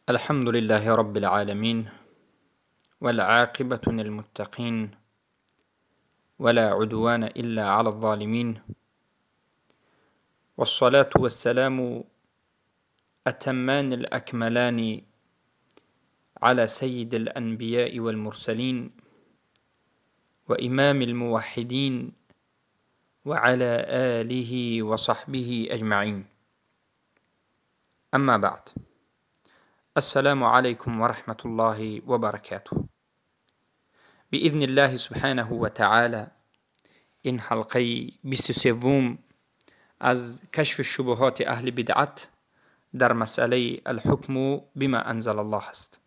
الحمد لله رب العالمين، والعاقبة للمتقين، ولا عدوان إلا على الظالمين، والصلاة والسلام أتمان الأكملان على سيد الأنبياء والمرسلين وإمام الموحدين وعلى آله وصحبه أجمعين. أما بعد، السلام عليكم ورحمة الله وبركاته. بإذن الله سبحانه وتعالى این حلقه 23 از کشف شبهات اهل بدعت در مسئله الحکم بما انزل الله است.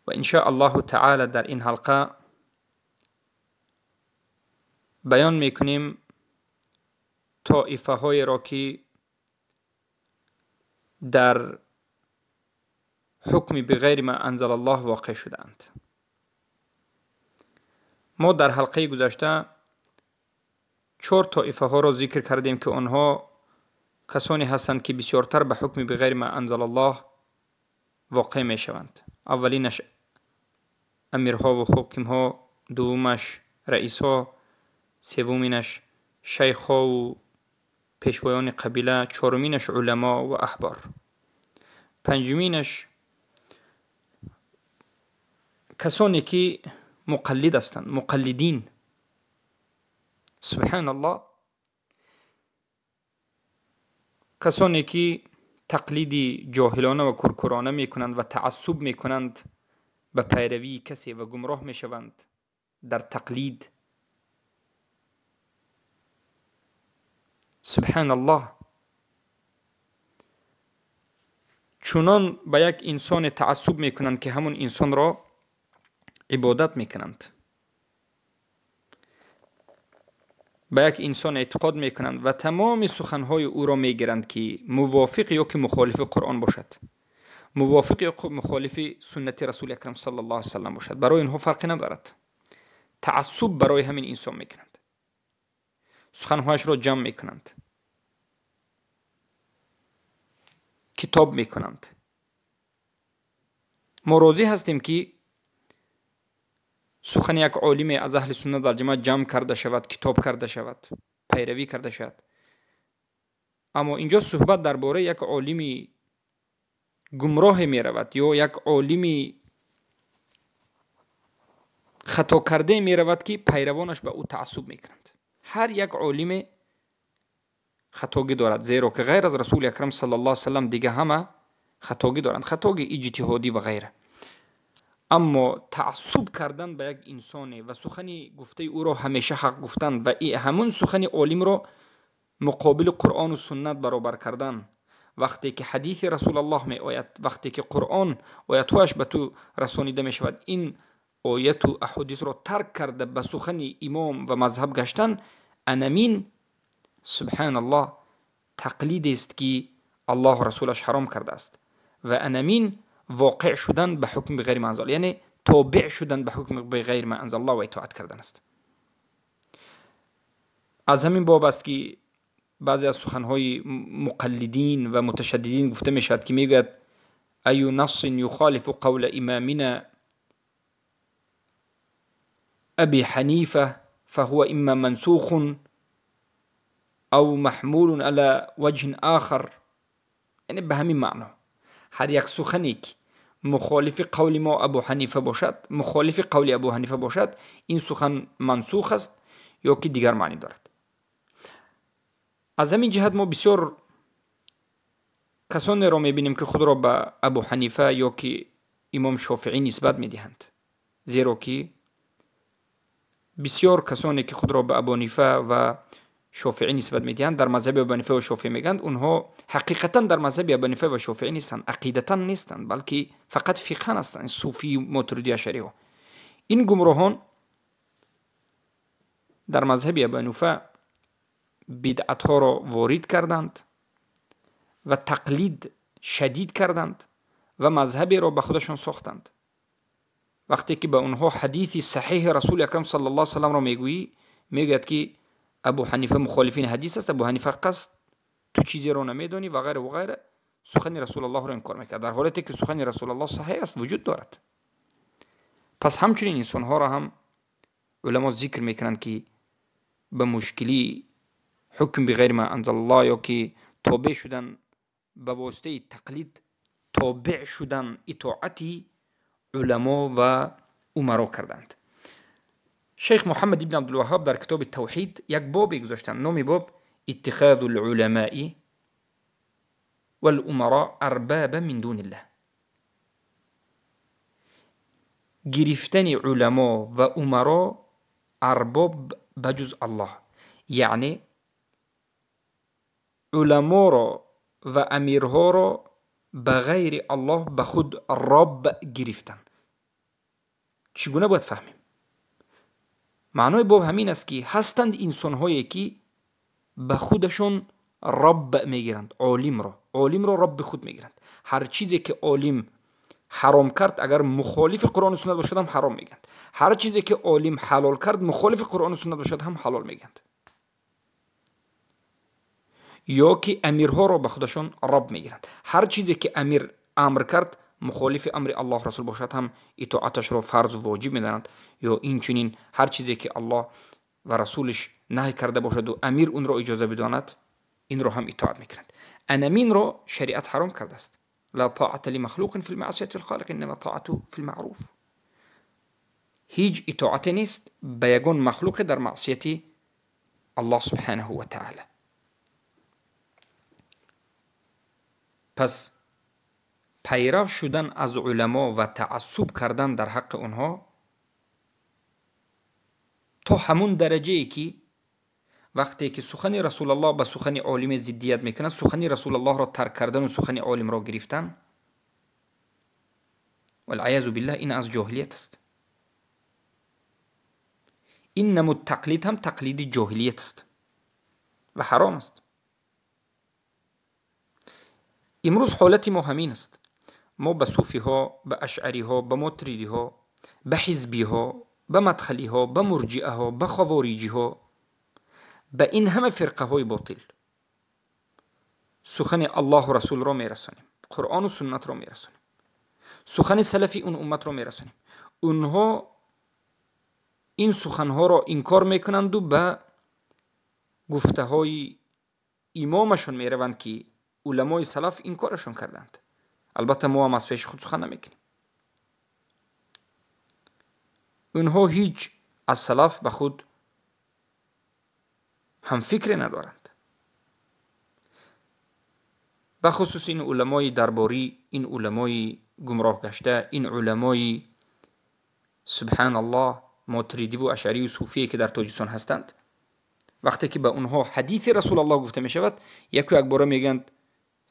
و ان شاء الله تعالی در این حلقه بیان میکنیم طائفه های را که در حکم بغیر ما انزل الله واقع شدند. ما در حلقه گذشته 4 طائفه ها را ذکر کردیم که آنها کسانی هستند که بسیارتر به حکم بغیر ما انزل الله واقع می شوند. اولینش امیرها و حاکمها، دومش رئیسها، سومینش شیخها و پیشوایان قبیله، چهارمینش علما و احبار، پنجمینش کسانی که مقلد هستند، مقلدین. سبحان الله، کسانی که تقلید جاهلانه و کورکورانه میکنند و تعصب میکنند به پیروی کسی و گمراه میشوند در تقلید. سبحان الله، چونان به یک انسان تعصب میکنند که همون انسان را عبادت میکنند، به یک انسان اعتقاد میکنند و تمام سخنهای او را میگیرند که موافق یا که مخالف قرآن باشد، موافق یا مخالف سنت رسول اکرم صلی الله علیه وسلم باشد. برای اینها فرقی ندارد، تعصب برای همین انسان میکنند، سخنهایش را جمع میکنند، کتاب میکنند. ما راضی هستیم که سخن یک عالم از اهل سنت در جماعت جمع کرده شود، کتاب کرده شود، پیروی کرده شود. اما اینجا صحبت درباره یک عالم گمراه می رود یا یک عالم خطا کرده می رود که پیروانش به او تعصب میکنند. هر یک عالم خطاگی دارد، زیرا که غیر از رسول اکرم صلی الله علیه وسلم دیگه همه خطاگی دارند، خطاگی اجتهادی و غیره. اما تعصب کردن به یک انسان و سخن گفته او را همیشه حق گفتن و همون سخن عالم را مقابل قرآن و سنت برابر کردن، وقتی که حدیث رسول الله می آید، وقتی که قرآن آیتهایش به تو رسانیده می شود، این آیت و احادیث را ترک کرده به سخن امام و مذهب گشتن، انمین سبحان الله تقلید است که الله رسولش حرام کرده است و انمین واقع شدن به حکم بغیر ما انزل، یعنی تابع شدن به حکم بغیر ما انزل الله و اطاعت کردن است. از همین باب است که بعضی از سخنهای مقلدین و متشددین گفته می شود که میگوید ای نص یخالف قول امامنا ابی حنیفه فهو اما منسوخ او محمول على وجه آخر. یعنی به همین معنا هر یک سخنی که مخالف قول ما ابو حنیفه باشد، مخالف قول ابو حنیفه باشد، این سخن منسوخ است یا که دیگر معنی دارد. از همین جهت ما بسیار کسانی را میبینیم که خود را به ابو حنیفه یا که امام شافعی نسبت میدهند، زیرا که بسیار کسانی که خود را به ابو حنیفه و شافعی نسبت میدهند در مذهب ابو حنیفه و شافعی میگند، اونها حقیقتا در مذهب ابو حنیفه و شافعی نیستند، عقیدتا نیستند، بلکه فقط فقها هستند، صوفی ماتریدی اشعری ها. این گمراهان در مذهب ابو حنیفه بدعت ها را وارد کردند و تقلید شدید کردند و مذهبی را به خودشان ساختند. وقتی که به اونها حدیث صحیح رسول اکرم صلی الله علیه و سلم را میگویی، میگوید که ابو حنیفه مخالفین حدیث است، ابو حنیفه قصد، تو چیزی رو نمیدونی و غیره و غیره. сухани Расулуллоҳро инкор мекард, дар ҳолате ки сухани Расулуллоҳ саҳеҳ аст, вуҷуд дорад. Пас ҳамчунин инсонҳоро ҳам уламо зикр мекунанд, ки ба мушкилӣ ҳукм биғайри ма анзалаллоҳ ё ки тобеъ шудан ба воситаи тақлид, тобеъ шудан итоати уламо ва умаро карданд. Шейх Муҳаммад ибн Абдулваҳҳоб дар китоби Тавҳид як бобе гузоштанд. Номи боб иттихаду луламаи валумаро арбаба мин дуниллаҳ. Гирифтани уламо ва умаро арбоб ба ҷуз Аллоҳ, яъне уламоро ва амирҳоро ба ғайри Аллоҳ ба худ роб гирифтан. Чӣ гуна бояд фаҳмем? Маънои боб ҳамин аст, ки ҳастанд инсонҳое, ки ба худашон роб мегиранд, олимро робби худ мегиранд. Ҳар чизе ки олим ҳаром кард, агар мухолифи Қуръону суннат бошад ҳам ҳаром мегӯянд. Ҳар чизе ки олим ҳалол кард, мухолифи Қуръону суннат бошад ҳам ҳалол мегӯянд. Ё ки амирҳоро ба худашон роб мегиранд. Ҳар чизе ки амир амр кард, мухолифи амри Аллоҳ расул бошад ҳам итоаташро фарзу воҷиб медонанд. Ё инчунин ҳар чизе ки Аллоҳ ва расулиш наҳй карда бошаду амир унро иҷоза бидонад, инро ҳам итоат мекунанд. Анаминро шариат ҳаром кардааст. ла таата лимахлуқин фи лмаъсияти лхолиқ иннама таату фи лмаъруф. Ҳеҷ итоате нест ба ягон махлуқе дар маъсияти Аллоҳ субҳанаҳу ва таала. Пас пайрав шудан аз уламо ва таассуб кардан дар ҳаққи онҳо то ҳамун дараҷае ки вақте ки сухани Расулуллоҳ ба сухани олиме зиддият мекунад, сухани Расулуллоҳро тарк кардану сухани олимро гирифтан, валъаязу биллаҳ, ин аз ҷоҳилият аст. Ин намуд тақлид ҳам тақлиди ҷоҳилият аст ва ҳаром аст. Имрӯз ҳолати мо ҳамин аст. Мо ба суфиҳо, ба ашъариҳо, ба мотридиҳо, ба ҳизбиҳо, ба мадхалиҳо, ба мурҷиаҳо, ба хавориҷиҳо, ба ин ҳама фирқаҳои ботил сухани Аллоҳу расулро мерасонем, Қуръону суннатро мерасонем, сухани салафи он умматро мерасонем. Онҳо ин суханҳоро инкор мекунанду ба гуфтаҳои имомашон мераванд, ки уламои салаф инкорашон карданд. Албатта мо ҳам аз пеши худ сухан намекунем. Онҳо ҳеҷ аз салаф ба худ ҳамфикре надоранд. Бахусус ин уламои дарборӣ, ин уламои гумроҳ гашта, ин уламои субҳаналлоҳ мотридиву ашъарию суфие, ки дар Тоҷикистон ҳастанд, вақте ки ба онҳо ҳадиси Расулаллоҳ гуфта мешавад, яку якбора мегӯянд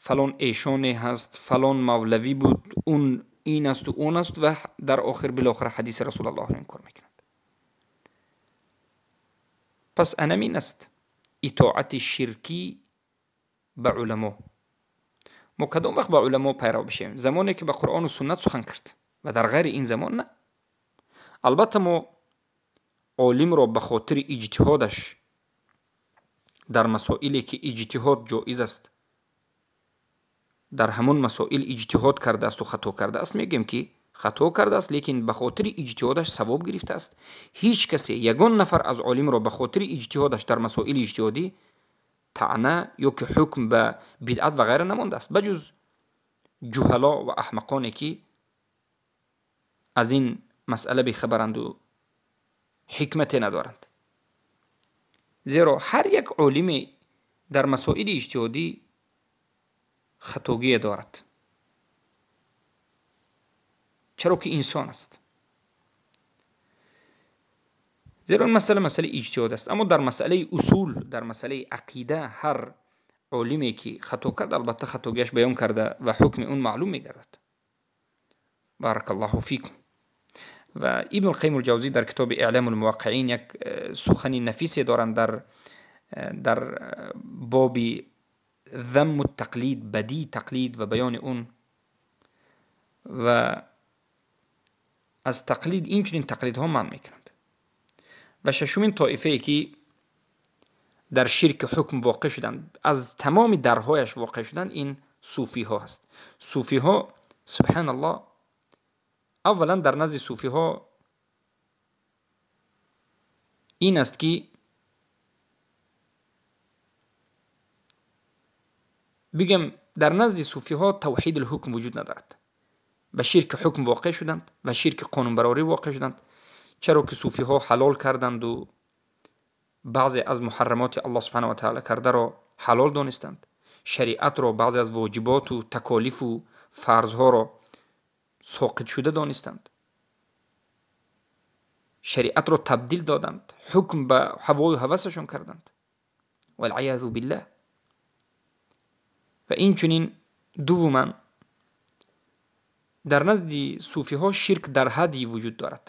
фалон эшоне ҳаст, фалон мавлавӣ буд, он ин асту он аст, ва дар охир билохира ҳадиси Расулаллоҳро инкор мекунанд. Пас анамин аст итоати ширкӣ ба уламо. Мо кадом вақт ба уламо пайрав бишавем? Замоне ки ба Қуръону суннат сухан кард, ва дар ғайри ин замон на. Албатта мо олимро ба хотири иҷтиҳодаш дар масоиле ки иҷтиҳод ҷоиз аст, дар ҳамон масоил иҷтиҳод кардаасту хато кардааст, мегӯем ки хато кардааст, лекин ба хотири иҷтиҳодаш савоб гирифтааст. Ҳеҷ касе, ягон нафар аз олимро ба хотири иҷтиҳодаш дар масоили иҷтиҳодӣ таъна ё ки ҳукм ба бидъат ва ғайра намондааст, ба ҷуз ҷуҳало ва аҳмақоне, ки аз ин масъала бехабаранду ҳикмате надоранд. Зеро ҳар як олиме дар масоили иҷтиҳодӣ хатогие дорад, чаро ки инсон аст. Зеро ин масъала масъалаи иҷтиҳод аст. Аммо дар масъалаи усул, дар масъалаи ақида ҳар олиме ки хато кард, албатта хатогиаш баён карда ва ҳукми он маълум мегардад. Баракаллоҳу фикум. Ва Ибн Алқайим Алҷавзӣ дар китоби Иълам Алмуваққиин як сухани нафисе доранд дар боби ذم التقلید، بدی تقلید و بیان اون، و از تقلید این چنین تقلیدها منع میکنند. و ششمین طایفه که در شرک حکم واقع شدند، از تمام درهایش واقع شدند، این суфиҳо аст. Суфиҳо, субҳаналлоҳ, аввалан дар назди суфиҳо ин аст ки бигем дар назди суфиҳо тавҳиди ҳукм вуҷуд надорад. Ба ширки ҳукм воқеъ шуданд ва ширки қонунбарорӣ воқеъ шуданд. Чаро ки суфиҳо ҳалол карданду баъзе аз муҳаррамоти Аллоҳ субҳанаҳу ва таъала кардаро ҳалол донистанд, шариатро баъзе аз воҷиботу таколифу фарзҳоро соқит шуда донистанд, шариатро табдил доданд, ҳукм ба ҳавою ҳавасашон карданд. Валъиязу биллаҳ. Ва инчунин дуввуман дар назди суфиҳо ширк дар ҳадди вуҷуд дорад.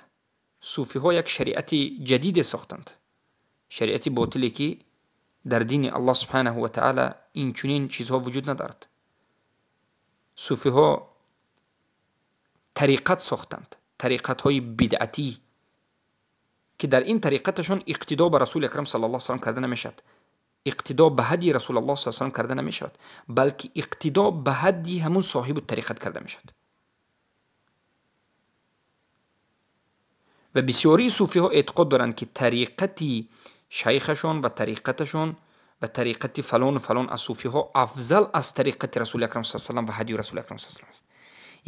Суфиҳо як шариати ҷадиде сохтанд, шариати ботиле ки дар дини Аллоҳ субҳанаҳу ва таъала инчунин чизҳо вуҷуд надорад. Суфиҳо тариқат сохтанд, тариқатҳои бидъатӣ ки дар ин тариқаташон иқтидо ба Расули акрам саллаллоҳу алайҳи васаллам карда намешавад, иқтидо ба ҳадди Расулаллоҳ саллаллоҳу алайҳи васаллам карда намешавад, балки иқтидо ба ҳадди ҳамун соҳибу тариқат карда мешавад. Ва бисёрии суфиҳо эътиқод доранд ки тариқати шайхашон ва тариқаташон ва тариқати фалону фалон аз суфиҳо афзал аз тариқати Расули акрам саллаллоҳу алайҳи васаллам ва ҳадию Расули акрам саллаллоҳу алайҳи васаллам аст.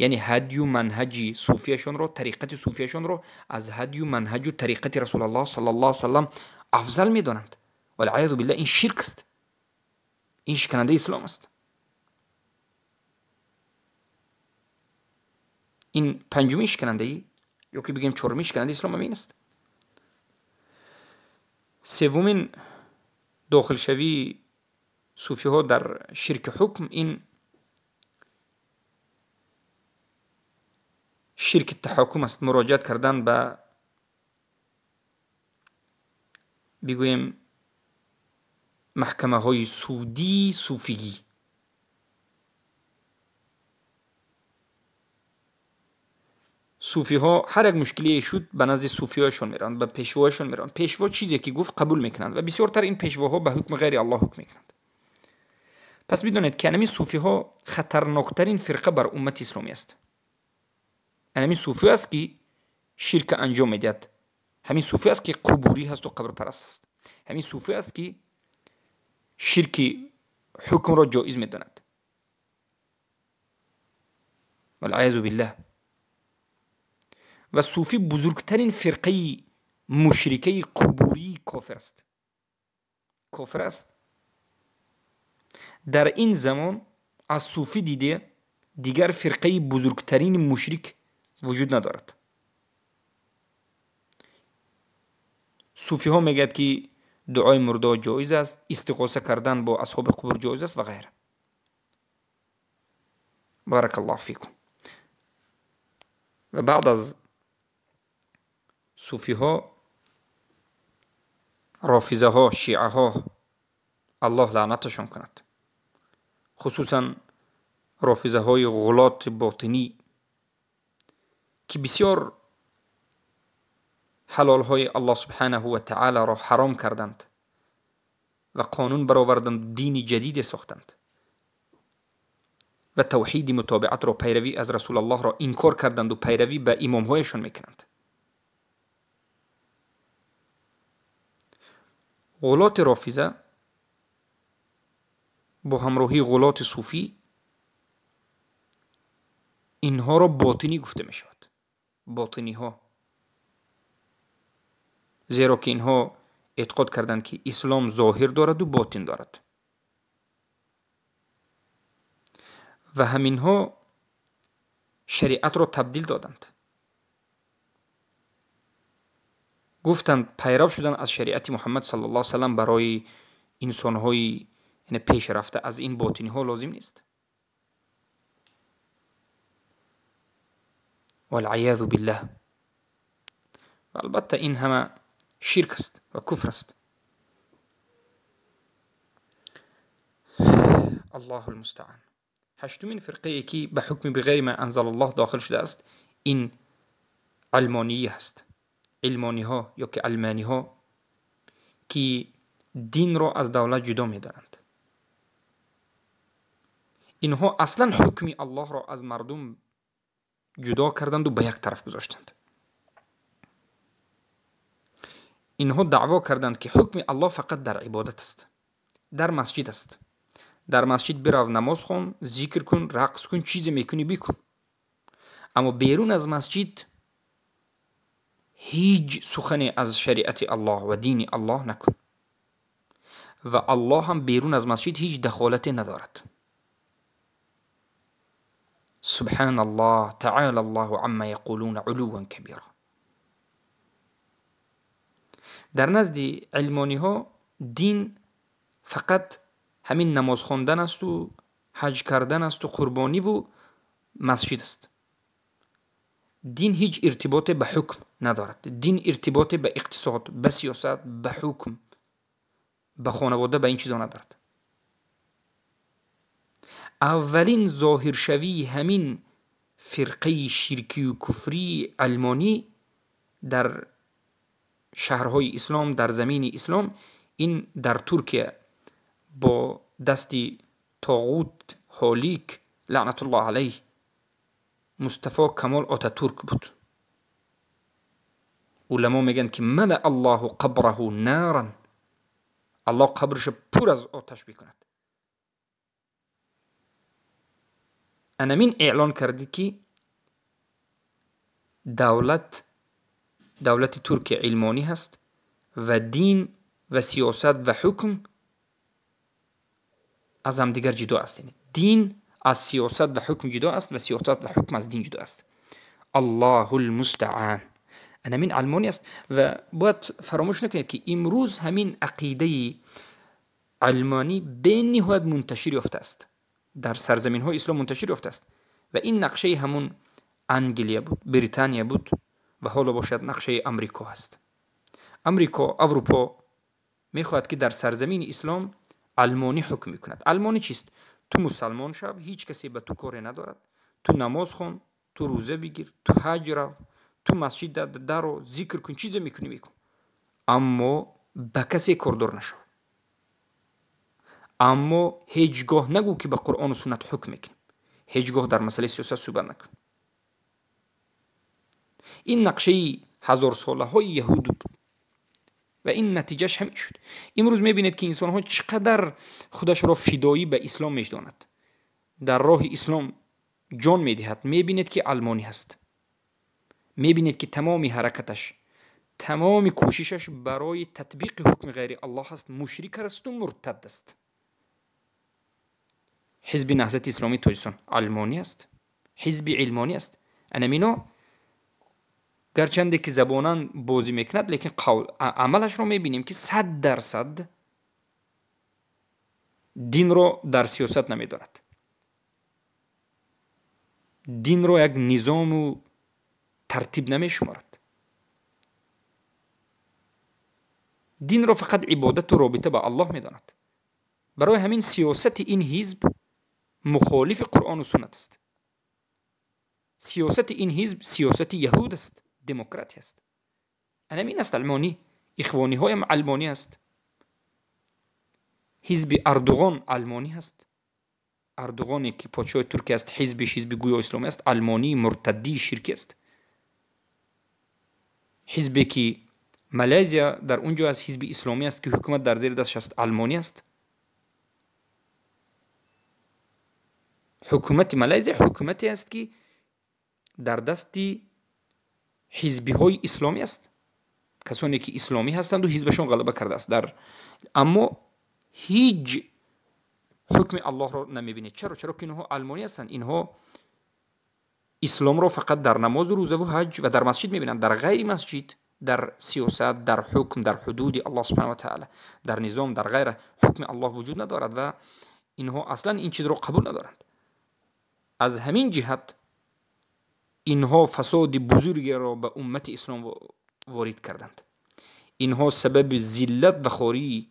Яъне ҳадию манҳаҷи суфияшонро, тариқати суфияшонро аз ҳадию манҳаҷу тариқати Расулаллоҳ саллаллоҳу алайҳи васаллам афзал медонанд. Валъиязу биллаҳ, ин ширк аст, ин шиканандаи ислом аст. Ин панҷумин шиканандаи ё ки бигем чорумин шиканандаи ислом ҳамин аст. Севумин дохилшавии суфиҳо дар ширки ҳукм ин ширки таҳокум аст, муроҷиат кардан ба бигӯем маҳкамаҳои судии суфигӣ. Суфиҳо ҳар як мушкилие шуд ба назди суфиҳояшон мераванд, ба пешвояшон мераванд. Пешво чизе ки гуфт қабул мекунанд ва бисёртар ин пешвоҳо ба ҳукми ғайри Аллоҳ ҳукм мекунанд. Пас бидонед ки анами суфиҳо хатарноктарин фирқа бар уммати исломӣ аст. Анами суфӣ аст ки ширка анҷом медиҳад, ҳамин суфӣ аст ки қубурӣ ҳасту қабрпараст аст, ҳамин суфӣ аст ки ширки ҳукмро ҷоиз медонад. Валъиязу биллаҳ. Ва суфӣ бузургтарин фирқаи мушрикаи қубурии кофир аст. Кофир аст. Дар ин замон аз суфӣ диде дигар фирқаи бузургтарини мушрик вуҷуд надорад. Суфиҳо мегӯяд ки дуои мурдо ҷоиз аст, истиғоса кардан бо асҳоби қубур ҷоиз аст ва ғайра. Баракаллоҳу фикум. Ва баъд аз суфиҳо рофизаҳо, шиаҳо, Аллоҳ лаънаташон кунад, хусусан рофизаҳои ғулоти ботинӣ ки бисёр ҳалолҳои Аллоҳ субҳанаҳу ва таъаларо ҳаром карданд ва қонун бароварданд, дини ҷадиде сохтанд ва тавҳиди мутобиатро, пайравӣ аз Расулаллоҳро инкор карданду пайравӣ ба имомҳояшон мекунанд. Ғулоти рофиза бо ҳамроҳии ғулоти суфӣ инҳоро ботинӣ гуфта мешавад. Ботиниҳо, зеро ки инҳо эътиқод карданд ки ислом зоҳир дораду ботин дорад ва ҳаминҳо шариатро табдил доданд. Гуфтанд пайрав шудан аз шариати Муҳаммад саллаллоҳу алайҳи васаллам барои инсонҳои пешрафта аз ин ботиниҳо лозим нест. Валъиязу биллаҳ. Ва албатта ин ҳама ширк аст ва куфр аст. Аллоҳу лмустаан. Ҳаштумин фирқае ки ба ҳукми биғайри ма анзалаллоҳ дохил шудааст ин алмоние аст. Илмониҳо ё ки алманиҳо ки динро аз давлат ҷудо медоранд. Инҳо аслан ҳукми Аллоҳро аз мардум ҷудо карданду ба як тараф гузоштанд. Инҳо даъво карданд, ки ҳукми Аллоҳ фақат дар ибодат аст, дар масҷид аст. Дар масҷид бирав, намоз хон, зикр кун, рақс кун, чизе мекунӣ бикун. Аммо берун аз масҷид ҳеҷ сухане аз шариати Аллоҳ ва дини Аллоҳ накун. Ва Аллоҳ ҳам берун аз масҷид ҳеҷ дахолате надорад. Субҳаналлоҳ, таъола Аллоҳу амма яқулуна улувван кабира. Дар назди илмониҳо дин фақат ҳамин намоз хондан асту ҳаҷ кардан асту қурбониву масҷид аст. Дин ҳеҷ иртиботе ба ҳукм надорад. Дин иртиботе ба иқтисод, ба сиёсат, ба ҳукм, ба хонавода, ба ин чизо надорад. Аввалин зоҳиршавии ҳамин фирқаи ширкию куфрии алмонӣ дар шаҳрҳои ислом, дар замини ислом, ин дар Туркия бо дасти тоғут ҳолик лаънатуллоҳ алайҳ Мустафо Камол Отатурк буд. Уламо мегӯянд, ки мала Аллоҳу қабраҳу наран, Аллоҳ қабрашо пур аз оташ бикунад. Анамин эълон кард, ки давлати Туркия илмонӣ ҳаст ва дин ва сиёсат ва ҳукм аз ҳамдигар ҷудо аст. Дин аз сиёсат ва ҳукм ҷудо аст ва сиёсат ва ҳукм аз дин ҷудо аст. Аллоҳул мустаъан. Анамин алмонӣ аст ва бояд фаромӯш накунед, ки имрӯз ҳамин ақидаи алмонӣ бениҳоят мунташир ёфтааст, дар сарзаминҳои ислом мунташир ёфтааст ва ин нақшаи ҳамун Англия буд, Британия буд ва ҳоло бошад нақшаи Амрико ҳаст. Амрико, Аврупо мехоҳад, ки дар сарзамини ислом алмонӣ ҳукм мекунад. Алмонӣ чист? Ту мусалмон шав, ҳеҷ касе ба ту коре надорад. Ту намоз хон, ту рӯза бигир, ту ҳаҷ рав, ту масҷид даро, зикр кун, чизе мекунӣ мекун, аммо ба касе кордор нашав. Аммо ҳеҷ гоҳ нагӯ, ки ба Қуръону суннат ҳукм мекунем. Ҳеҷ гоҳ дар масъалаи сиёсат суҳбат накун. Ин нақшаи ҳазорсолаҳои яҳуд буд ва ин натиҷааш ҳамин шуд. Имрӯз мебинед, ки инсонҳо чӣ қадар худашро фидоӣ ба ислом мешдонад, дар роҳи ислом ҷон медиҳад. Мебинед, ки алмонӣ ҳаст. Мебинед, ки тамоми ҳаракаташ, тамоми кӯшишаш барои татбиқи ҳукми ғайри Аллоҳ аст, мушрик асту муртад аст. Ҳизби Наҳзати Исломии Тоҷикистон алмонӣ аст, ҳизби илмонӣ аст. Анамино гарчанде ки забонан бозӣ мекунад, лекин амалашро мебинем, ки 100% динро дар сиёсат намедонад. Динро як низому тартиб намешуморад. Динро фақат ибодату робита ба Аллоҳ медонад. Барои ҳамин сиёсати ин ҳизб мухолифи Қуръону суннат аст. Сиёсати ин ҳизб сиёсати яҳуд аст, демократия аст. Анамин аст алмонӣ. Ихвониҳоям алмонӣ аст. Ҳизби Ардуғон алмонӣ аст. Ардуғоне, ки подшоҳи Туркия аст, ҳизбиш ҳизби гӯё исломӣ аст, алмонии муртаддии ширкӣ аст. Ҳизбе, ки Малайзия дар он ҷо аст, ҳизби исломӣ аст, ки ҳукумат дар зери дасташ аст, алмонӣ аст. Ҳукумати Малайзия ҳукумате аст, ки дар дасти ҳизбиҳои исломӣ аст, касоне ки исломӣ ҳастанду ҳизбашон ғалаба кардааст дар, аммо ҳеҷ ҳукми Аллоҳро намебинед. Чаро? Чаро ки инҳо алмонӣ ҳастанд. Инҳо исломро фақат дар намозу рӯзаву ҳаҷ ва дар масҷид мебинанд. Дар ғайри масҷид, дар сиёсат, дар ҳукм, дар ҳудуди Аллоҳ субҳана ва таъала, дар низом, дар ғайра ҳукми Аллоҳ вуҷуд надорад ва инҳо аслан ин чизро қабул надоранд. Аз ҳамин ҷиҳат инҳо фасоди бузургеро ба уммати ислом ворид карданд. Инҳо сабаби зиллат ва хории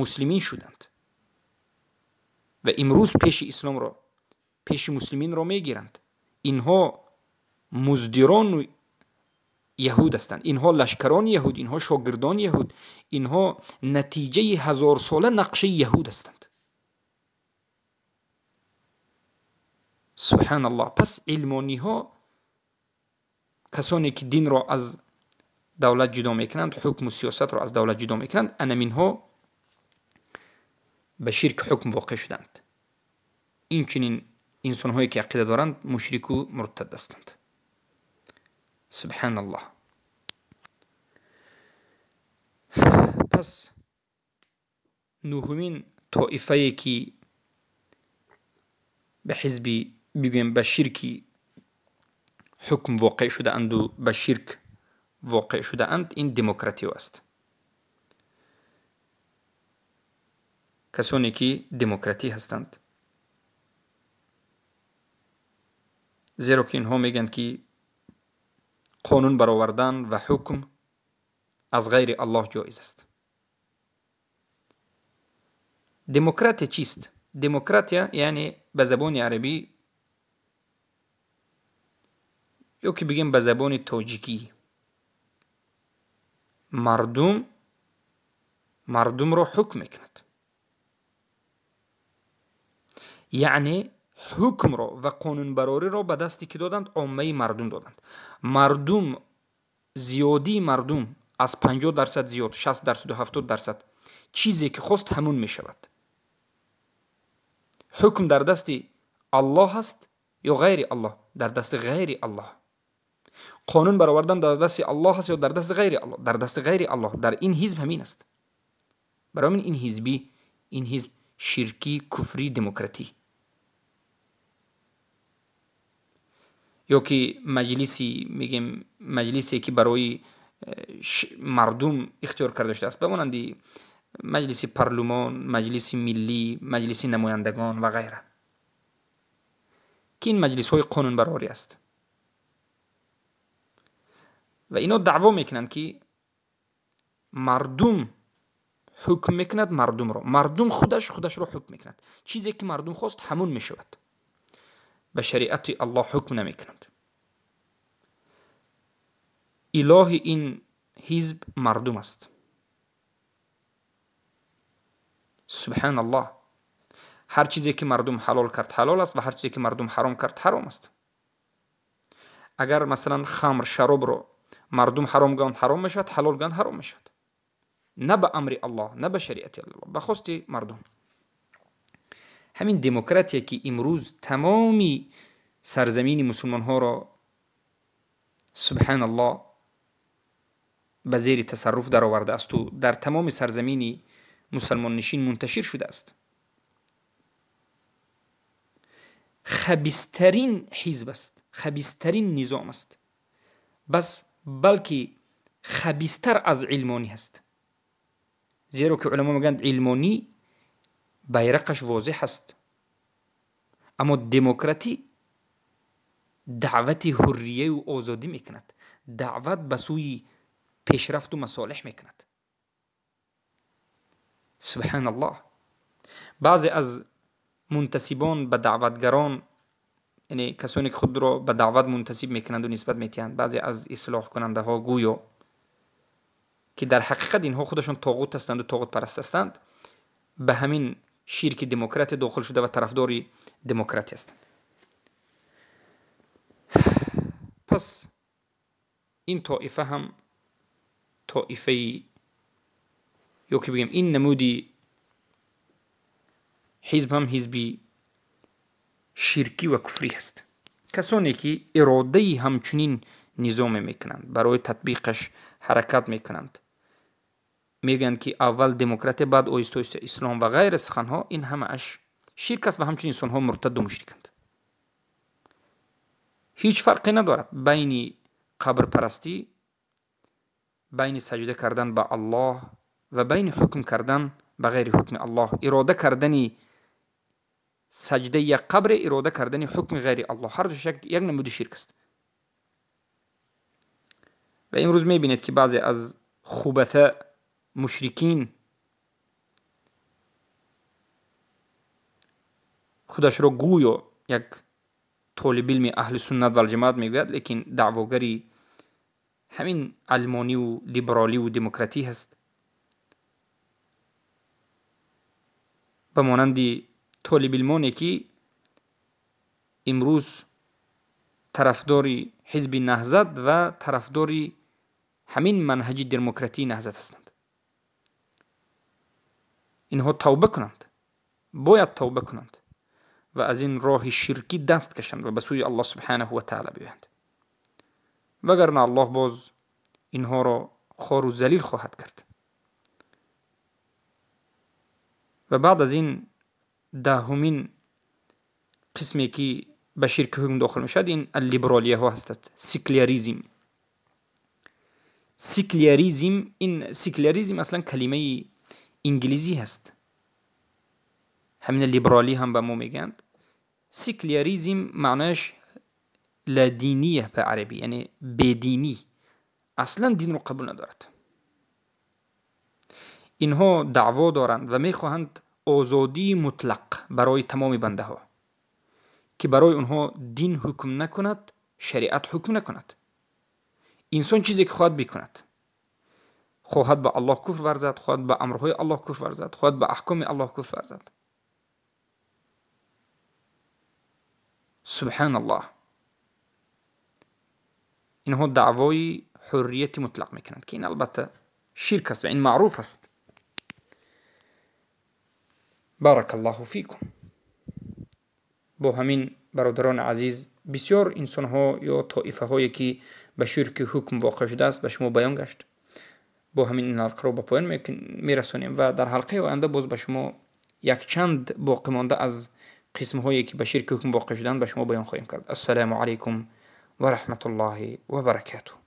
муслимин шуданд ва имрӯз пеши исломро, пеши муслиминро мегиранд. Инҳо муздирону яҳуд ҳастанд, инҳо лашкарони яҳуд, инҳо шогирдони яҳуд, инҳо натиҷаи ҳазорсола нақшаи яҳуд ҳастанд. Субҳаналлоҳ. Пас илмониҳо касоне ки динро аз давлат ҷудо мекунанд, ҳукму сиёсатро аз давлат ҷудо мекунанд, анаминҳо ба ширк ҳукм воқеъ шуданд. Инчунин инсонҳое ки ақида доранд мушрику муртад ҳастанд. Субҳаналлоҳ. Пас нуҳумин тоифае ки ба ҳизби бигӯем ба ширки ҳукм воқеъ шудаанду ба ширк воқеъ шудаанд, ин демократиё аст. Касоне ки демократӣ ҳастанд, зеро ки инҳо мегӯянд ки қонун баровардан ва ҳукм аз ғайри Аллоҳ ҷоиз аст. Демократия чист? Демократия яъне ба забони арабӣ ё ки бигем ба забони тоҷикӣ мардум мардумро ҳукм мекунад. Яъне ҳукмро ва қонунбарориро ба дасти ки доданд? Оммаи мардум доданд. Мардум, зиёдии мардум аз 50% зиёд, 60% 70% чизе ки хост ҳамун мешавад. Ҳукм дар дасти Аллоҳ аст ё ғайри Аллоҳ? Дар дасти ғайри Аллоҳ. Қонун баровардан дар дасти Аллоҳ аст ё дар дасти ғайри Аллоҳ? Дар дасти ғайри Аллоҳ. Дар ин ҳизб ҳамин аст. Барои ин ҳизбӣ, ин ҳизб ширкӣ, куфрӣ, демократӣ. Ё ки маҷлиси, мегем маҷлисе ки барои мардум ихтиёр карда шудааст, ба монанди маҷлиси парлумон, маҷлиси миллӣ, маҷлиси намояндагон ва ғайра, ки ин маҷлисҳои қонунбарорӣ аст. Ва ино даъво мекунанд ки мардум ҳукм мекунад мардумро, мардум худаш худашро ҳукм мекунад. Чизе ки мардум хост ҳамун мешавад. Ба шариати Аллоҳ ҳукм намекунанд. Илоҳи ин ҳизб мардум аст. Субҳаналлоҳ. Ҳар чизе ки мардум ҳалол кард ҳалол аст ва ҳар чизе ки мардум ҳаром кард ҳаром аст. Агар масалан хамр, шаробро мардум ҳаром гӯянд ҳаром мешавад, ҳалол гӯянд ҳаром мешавад. На ба амри Аллоҳ, на ба шариати Аллоҳ, ба хости мардум. Ҳамин демократия ки имрӯз тамоми сарзамини мусулмонҳоро субҳаналлоҳ ба зери тасарруф даровардаасту дар тамоми сарзамини мусалмоннишин мунташир шудааст, хабистарин ҳизб аст, хабистарин низом аст, бас балки хабистар аз илмонӣ аст. Зеро ки уламо мегӯянд илмонӣ байрақаш возеҳ аст, аммо демократӣ даъвати ҳуррияю озодӣ мекунад, даъват ба сӯи пешрафту масолеҳ мекунад. Субҳаналлоҳ. Баъзе аз мунтасибон ба даъватгарон, яъне касоне ки худро ба даъват мунтасиб мекунанду нисбат метиҳанд, баъзе аз ислоҳкунандаҳо гӯё ки дар ҳақиқат инҳо худашон тоғут ҳастанду тоғутпараст ҳастанд, ба ҳамин ширки демократия дохил шуда ва тарафдори демократия ҳастанд. Пас ин тоифа ҳам тоифаи ё ки бигем ин намуди ҳизб ҳам ҳизби ширкӣ ва куфрӣ ҳаст. Касоне ки иродаи ҳамчунин низоме мекунанд, барои татбиқаш ҳаракат мекунанд, мегӯянд ки аввал демократия, баъд оҳиста оҳиста ислом ва ғайра суханҳо, ин ҳамааш ширк аст ва ҳамчунин инсонҳо муртаду мушриканд. Ҳеҷ фарқе надорад байни қабрпарастӣ, байни саҷда кардан ба Аллоҳ ва байни ҳукм кардан ба ғайри ҳукми Аллоҳ, ирода кардани саҷдаи як қабре, ирода кардани ҳукми ғайри Аллоҳ, ҳар душ як намуди ширк аст. Ва имрӯз мебинед ки баъзе аз хубата мушрикин худашро гӯё як толибилми аҳли суннат валҷамоат мегӯяд, лекин даъвогари ҳамин алмониву либераливу демократӣ ҳаст. Ба монанди толибилмоне ки имрӯз тарафдори ҳизби Наҳзат ва тарафдори ҳамин манҳаҷи демократии Наҳзат ҳастанд. Инҳо тавба кунанд, бояд тавба кунанд ва аз ин роҳи ширкӣ даст кашанд ва ба сӯи Аллоҳ субҳанаҳу ва таъоло биёянд, вагарна Аллоҳ боз инҳоро хору залил хоҳад кард. Ва баъд аз ин даҳумин қисме ки ба ширки ҳукм дохил мешавад, ин либералияҳо ҳастанд, секуляризм. Секуляризм, ин секуляризм аслан калимаи инглизӣ ҳаст, ҳамин либералӣ ҳам ба мо мегӯянд. Секуляризм маънояш ладиния ба арабӣ, яъне бединӣ, аслан динро қабул надорад. Инҳо даъво доранд ва мехоҳанд озодии мутлақ барои тамоми бандаҳо, ки барои онҳо дин ҳукм накунад, шариат ҳукм накунад. Инсон чизе ки хоҳад бикунад, хоҳад ба Аллоҳ куфр варзад, хоҳад ба амрҳои Аллоҳ куфр варзад, хоҳад ба аҳкоми Аллоҳ куфр варзад. Субҳаналлоҳ. Инҳо даъвои ҳуррияти мутлақ мекунанд, ки ин албатта ширк аст ва ин маъруф аст. Баракаллоҳу фикум. Бо ҳамин бародарони азиз, бисёр инсонҳо ё тоифаҳое ки ба ширки ҳукм воқеъ шудааст ба шумо баён гашт. Бо ҳамин ин ҳалқаро ба поён мерасонем ва дар ҳалқаи оянда боз ба шумо якчанд боқӣ монда аз қисмҳое ки ба ширки ҳукм воқеъ шуданд ба шумо баён хоҳем кард. Ассалому алайкум ва раҳматуллоҳи ва баракатуҳ.